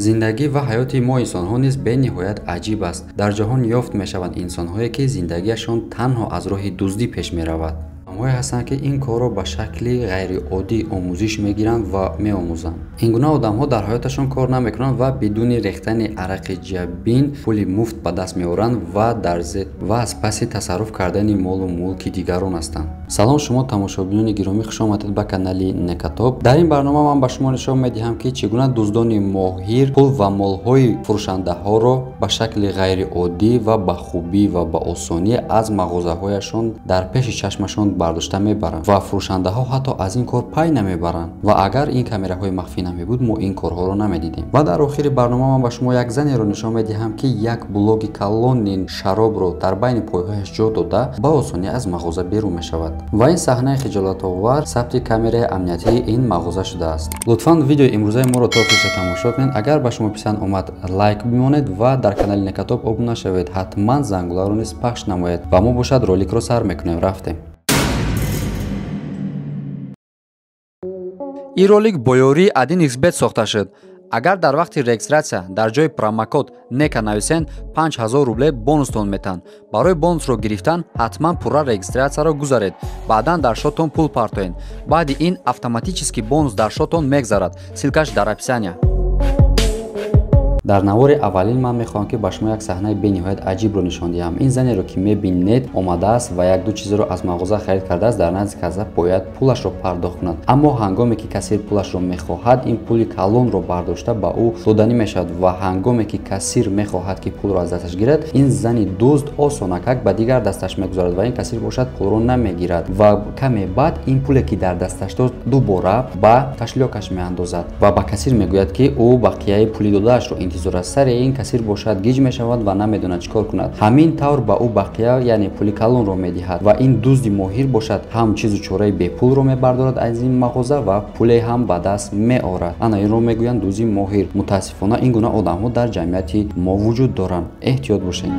Зиндагӣ ва ҳаёти мо инсонҳо низ бениҳоят аҷиб аст. Дар ҷаҳон ёфт мешаванд инсонҳое, ки зиндагиашон танҳо аз роҳи дуздӣ пеш меравад. Одамҳое ҳастанд, ки ин корро ба шакли ғайриоддӣ омӯзиш мегиранд ва меомӯзанд. Ин гуна одамҳо дар ҳаёташон кор намекунанд ва бидуни рехтани арақи ҷабин пули муфт ба даст меоранд ва ва аз паси тасарруф кардани молу мулки дигарон ҳастанд. Салом шумо тамошобинони гиромӣ, хуш омадед ба канали Некатоб. Дар ин барнома ман ба шумо нишон медиҳам, ки чӣ гуна дуздони моҳир пул ва молҳои фурӯшандаҳоро ба шакли ғайриоддӣ ва ба хубӣ ва ба осонӣ аз мағозаҳояшон дар пеши чашмашон бардошта мебаранд ва фурӯшандаҳо ҳатто аз ин кор пай намебаранд. Ва агар ин камераҳои махфӣ намебуд, мо ин корҳоро намедидем. Ва дар охири барнома ман ба шумо як занеро нишон медиҳам, ки як блоги калони шаробро дар байни пойҳояш ҷо дода ба осонӣ аз мағоза берун мешавад. Ва ин саҳнаи хиҷолатовар сабти камераи амниятии ин мағоза шудааст. Лутфан видеои имрӯзаи моро то охирша тамошо кунед. Агар ба шумо писанд омад, лайк бимонед ва дар канали Некатоб обуна шавед. Ҳатман зангуларо низ пахш намоед. Ва мо бошад роликро сар мекунем. Рафтем. Ин ролик бо ёрии 1xBet сохта шуд. Агар дар вақти регистратсия дар ҷои промокод НЕКА нависен, 5000 рубле бонустон метаҳанд. Барои бонусро гирифтан ҳатман пурра регистратсияро гузаред, баъдан дар шотон пул партоед. Баъди ин автоматически бонус дар шотон мегзарад. Ссылкаш дар описания. Дар навори аввалин ман мехоҳам, ки ба шумо як саҳнаи бениҳоят аҷибро нишон диҳам. Ин занеро, ки мебинед, омадааст ва як-ду чизеро аз мағоза харид кардааст. Дар назди касса бояд пулашро пардохт кунад. Аммо ҳангоме ки кассир пулашро мехоҳад, ин пули калонро бардошта ба ӯ доданӣ мешавад ва ҳангоме ки кассир мехоҳад, ки пулро аз дасташ гирад, ин зани дузд осонакак ба дигар дасташ мегузарад ва ин кассир бошад пулро намегирад ва каме баъд ин пуле, ки дар дасташ дошт, дубора ба кашлёкаш меандозад ва ба кассир мегӯяд, ки ӯ бақияи пули додаашро интизор аст. Сари ин кассир бошад гиҷ мешавад ва намедонад чӣ кор кунад. Ҳамин тавр ба ӯ бақия, яъне пули калонро медиҳад ва ин дузди моҳир бошад ҳам чизу чораи бепулро мебардорад аз ин мағоза ва пуле ҳам ба даст меорад. Ана инро мегӯянд дузди моҳир. Мутаассифона ин гуна одамҳо дар ҷамъияти мо вуҷуд доранд. Эҳтиёт бошед.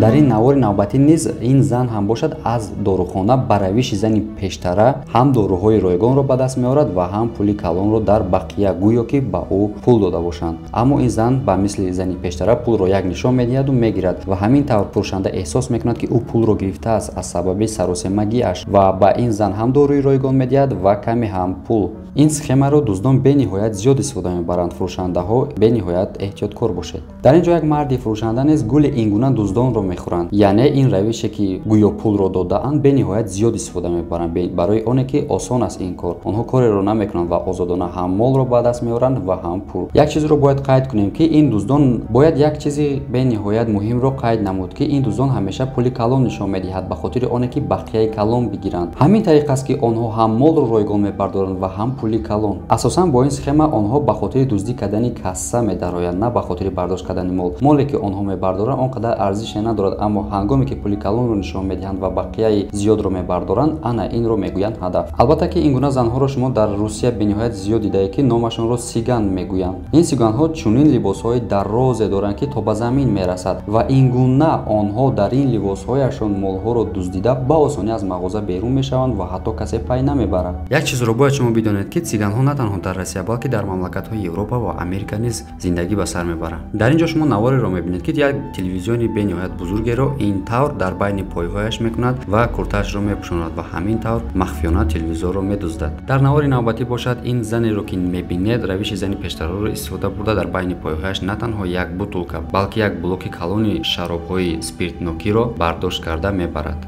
Дар ин навори навбатӣ низ ин зан ҳам бошад аз дорухона ба равиши зани пештара ҳам доруҳои ройгонро ба даст меорад ва ҳам пули калонро дар бақия, гӯё ки ба ӯ пул дода бошанд. Аммо ин зан ба мисли зани пештара пулро як нишон медиҳаду мегирад ва ҳамин тавр фурӯшанда эҳсос мекунад, ки ӯ пулро гирифтааст аз сабаби саросемагиаш ва ба ин зан ҳам доруи ройгон медиҳад ва каме ҳам пул. Ин схемаро дуздон бениҳоят зиёд истифода мебаранд. Фурӯшандаҳо бениҳоят эҳтиёткор бошед. Дар ин ҷо як марди фурӯшанда низ гули ин гуна дуздонро мехӯранд. Яъне ин равише, ки гӯё пулро додаанд, бениҳоят зиёд истифода мебаранд, барои оне ки осон аст ин кор. Онҳо кореро намекунанд ва озодона ҳам молро ба даст меоранд ва ҳам пул. Як чизро бояд қайд кунем, ки ин дуздон бояд як чизи бениҳоят муҳимро қайд намуд, ки ин дуздон ҳамеша пули калон нишон медиҳад ба хотири оне ки бақияи калон бигиранд. Ҳамин тариқ аст, ки онҳо ҳам молро ройгон мебардоранд ва ҳам пули калон. Асосан бо ин схема онҳо ба хотири дуздӣ кардани касса медароянд, на ба хотири бардошт кардани мол. Моле, ки онҳо мебардоранд, он қадар арзише надорад, аммо ҳангоме ки пули калонро нишон медиҳанд ва бақияи зиёдро мебардоранд, ана инро мегӯянд ҳадаф. Албатта ки ин гуна занҳоро шумо дар Русия бениҳоят зиёд дидаед, ки номашонро сиган мегӯянд. Ин сиганҳо чунин либосҳои дарозе доранд, ки то ба замин мерасад ва ин гуна онҳо дар ин либосҳояшон молҳоро дуздида ба осонӣ аз мағоза берун мешаванд ва ҳатто касе пай намебарад. Як чизро бояд шумо бидонед, ки сиганҳо на танҳо дар Россия, балки дар мамлакатҳои Европа ва Америка низ зиндагӣ ба сар мебаранд. Дар ин ҷо шумо навореро мебинед, ки як телевизиони бениҳоят бузургеро ин тавр дар байни пойҳояш мекунад ва куртаашро мепӯшонад ва ҳамин тавр махфиёна телевизорро медуздад. Дар навори навбатӣ бошад ин занеро, ки мебинед, равиши зани пештараро истифода бурда дар байни пойҳояш на танҳо як бутулка, балки як блоки калони шаробҳои спиртнокиро бардошт карда мебарад.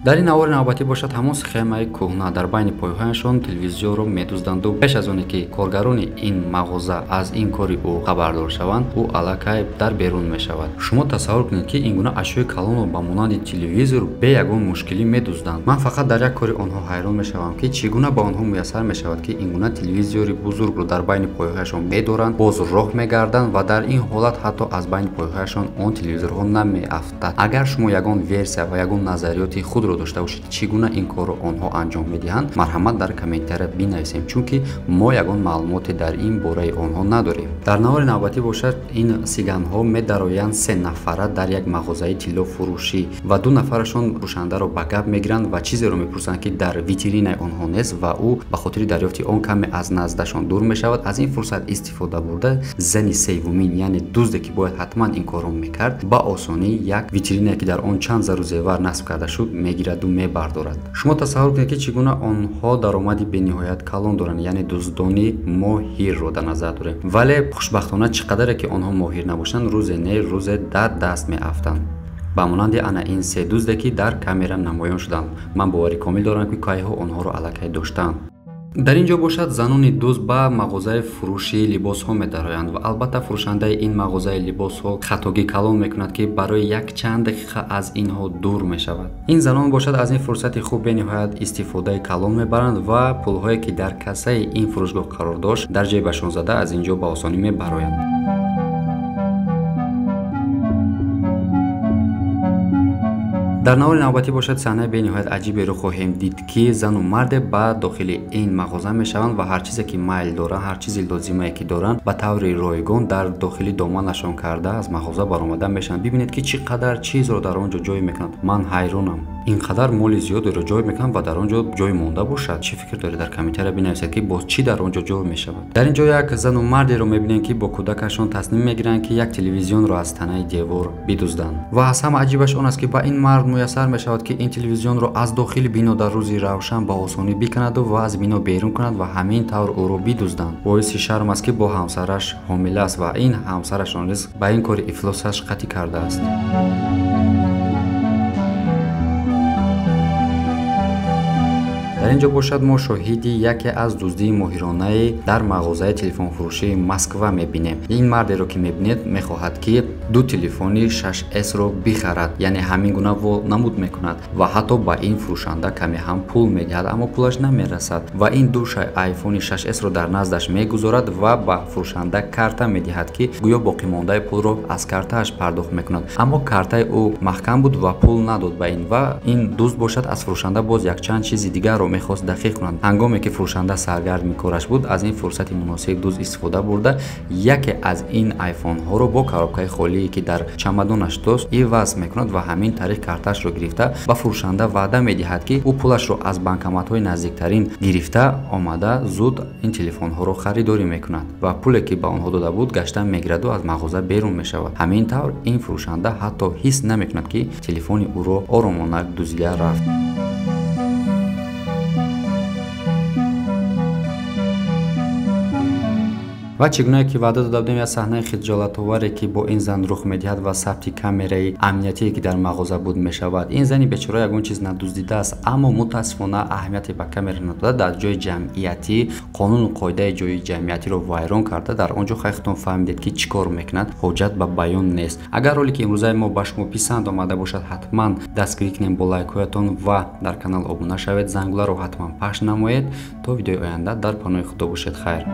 Дар ин навори навбатӣ бошад ҳамон схемаи кӯҳна, дар байни пойҳояшон телевизорро медузданду пеш аз оне ки коргарони ин мағоза аз ин кори ӯ хабардор шаванд, ӯ аллакай дар берун мешавад. Шумо тасаввур кунед, ки ин гуна ашёи калонро ба монанди телевизор бе ягон мушкилӣ медузданд. Ман фақат дар як кори онҳо ҳайрон мешавам, ки чӣ гуна ба онҳо муяссар мешавад, ки ин гуна телевизори бузургро дар байни пойҳояшон медоранд, боз роҳ мегарданд ва дар ин ҳолат ҳатто аз байни пойҳояшон он телевизорҳо намеафтад. Агар шумо ягон версия ва ягон назариёти худро дошта бошед, чӣ гуна ин корро онҳо анҷом медиҳанд, марҳамат дар комментария бинависем, чунки мо ягон маълумоте дар ин бораи онҳо надорем. Дар навори навбатӣ бошад, ин сиганҳо медароянд 3 нафара дар як мағозаи тиллофурӯшӣ ва 2 нафарашон фурӯшандаро ба гап мегиранд ва чизеро мепурсанд, ки дар витринаи онҳо нест ва ӯ ба хотири дарёфти он каме аз наздашон дур мешавад. Аз ин фурсат истифода бурда зани севумин, яъне дузде ки бояд ҳатман ин корро мекард, ба осонӣ як витринае ки дар он чанд зару зевар насб карда шуд мегираду мебардорад. Шумо тасаввур кунед, ки чӣ гуна онҳо даромади бениҳоят калон доранд, яъне дуздони моҳирро дар назар дорем. Вале хушбахтона чӣ қадаре ки онҳо моҳир набошанд, рӯзе не рӯзе дар даст меафтанд. Ба монанди ана ин 3 дузде ки дар камера намоён шуданд. Ман боварӣ комил дорам, ки кайҳо онҳоро аллакай доштанд. Дар ин ҷо бошад, занони дузд ба мағозаи фурӯши либосҳо медароянд ва албатта фурӯшандаи ин мағозаи либосҳо хатогӣ калон мекунад, ки барои якчанд дақиқа аз инҳо дур мешавад. Ин занон бошад аз ин фурсати хуб бениҳоят истифодаи калон мебаранд ва пулҳое ки дар кассаи ин фурӯшгоҳ қарор дошт дар ҷайбашон зада аз ин ҷо ба осонӣ мебароянд. Дар навори навбатӣ бошад, саҳнаи бениҳоят аҷиберо хоҳем дид, ки зану марде ба дохили ин мағоза мешаванд ва ҳар чизе ки майл доранд, ҳар чизи лозимае ки доранд ба таври ройгон дар дохили доманашон карда аз мағоза баромада мешаванд. Бибинед, ки чӣ қадар чизро дар он ҷо ҷой мекунанд. Ман ҳайронам, ин қадар моли зиёдеро ҷой мекунанд ва дар он ҷо ҷой монда бошад. Чӣ фикр доред? Дар комментария бинависед, ки боз чӣ дар он ҷо ҷой мешавад. Дар ин ҷо як зану мардеро мебинем, ки бо кӯдакашон тасмим мегиранд, ки як телевизионро аз танаи девор бидузданд. Ва аз ҳама аҷибаш он аст, ки ба ин мард муяссар мешавад, ки ин телевизионро аз дохили бино дар рӯзи равшан ба осонӣ биканаду ва аз бино берун кунад ва ҳамин тавр ӯро бидузданд. Боиси шарм аст, ки бо ҳамсараш ҳомила аст ва ин ҳамсарашро низ ба ин кори ифлосаш қатъӣ кардааст. Дар ин ҷо бошад, мо шоҳиди яке аз дуздии моҳиронаи дар мағозаи телефонфурӯшии Москва мебинем. Ин мардеро ки мебинед, мехоҳад, ки 2 телефони 6S-ро бихарад, яъне ҳамин гуна намуд мекунад ва ҳатто ба ин фурӯшанда каме ҳам пул медиҳад, аммо пулаш намерасад ва ин 2 айфони 6S-ро дар наздаш мегузорад ва ба фурӯшанда карта медиҳад, ки гӯё боқимондаи пулро аз картааш пардохт мекунад. Аммо картаи ӯ маҳкам буд ва пул надод ба ин ва ин дузд бошад аз фурӯшанда боз якчанд чизи дигарро мехост дақиқ кунад. Ҳангоме ки фурӯшанда саргарми кораш буд, аз ин фурсати муносиб дузд истифода бурда яке аз ин айфонҳоро бо коробкаи холие ки дар чамадонаш дошт иваз мекунад ва ҳамин тариқ картаашро гирифта ба фурӯшанда ваъда медиҳад, ки ӯ пулашро аз банкоматҳои наздиктарин гирифта омада зуд ин телефонҳоро харидорӣ мекунад ва пуле ки ба онҳо дода буд гашта мегираду аз мағоза берун мешавад. Ҳамин тавр ин фурӯшанда ҳатто ҳис намекунад, ки телефони ӯро оромона дуздида рафт. Ва чӣ гунае ки ваъда дода будем, як саҳнаи хиҷолатоваре ки бо ин зан рух медиҳад ва сабти камераи амниятие ки дар мағоза буд мешавад. Ин зани бечора ягон чиз надуздидааст, аммо мутаассифона аҳамияте ба камера надода дар ҷои ҷамъиятӣ қонуну қоидаи ҷои ҷамъиятиро вайрон карда. Дар он ҷо худатон фаҳмидед, ки чӣ кор мекунад, ҳоҷат ба баён нест. Агар ролики имрӯзаи мо ба шумо писанд омада бошад, ҳатман дастгирӣ кунед бо лайкҳоятон ва дар канал обуна шавед, зангуларо ҳатман пахш намоед. То видеои оянда дар паноҳи Худо бошед. Хайр.